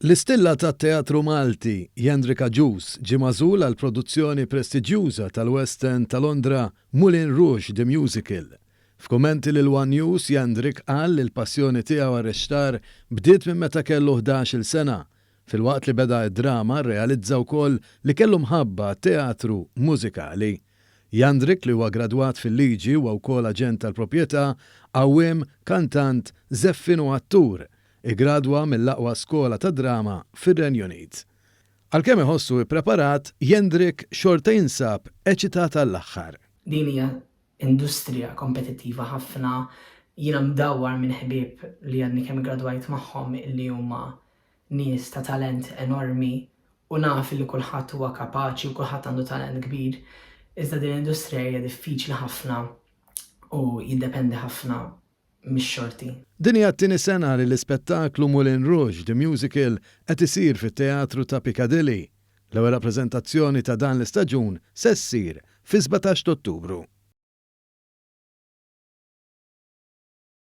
L-istilla tat-teatru Malti, Jendrik Agius, ġie magħżul għall-produzzjoni prestiġjuża tal-West End ta' Londra, Moulin Rouge The Musical. F'kummenti lil one News, Jendrik qal li l-passjoni tiegħu għar-reċtar bdiet minn meta kellu 11-il sena. Filwaqt li beda d-drama rrealizza wkoll li kellu mħabba għat-teatru mużikali. Jandrik li huwa gradwat fil-liġi huwa wkoll aġent tal-proprjetà, għawwiem, kantant, żeffien u attur. Iggradwa mill-aqwa skola tad-drama fir-Renju Unit. Għalkemm iħossu ippreparat, Jendrik xorta jinsab eċitat għall-aħħar. Din hija industrija kompetittiva ħafna. Jiena mdawwar minn ħbieb li għadni kemm iggradwajt magħhom illi huma nies ta' talent enormi u naf illi kulħadd huwa kapaċi u kulħadd għandu talent kbir. Iżda din l-industrija hija diffiċli ħafna u jiddependi ħafna mix-xorti. Din hija t-tieni sena li l-ispettaklu Moulin Rouge, The Musical qed isir fit-Teatru ta' Piccadilly. L-ewwel rappreżentazzjoni ta' dan l-istaġun se ssir fis-17 t'Ottubru.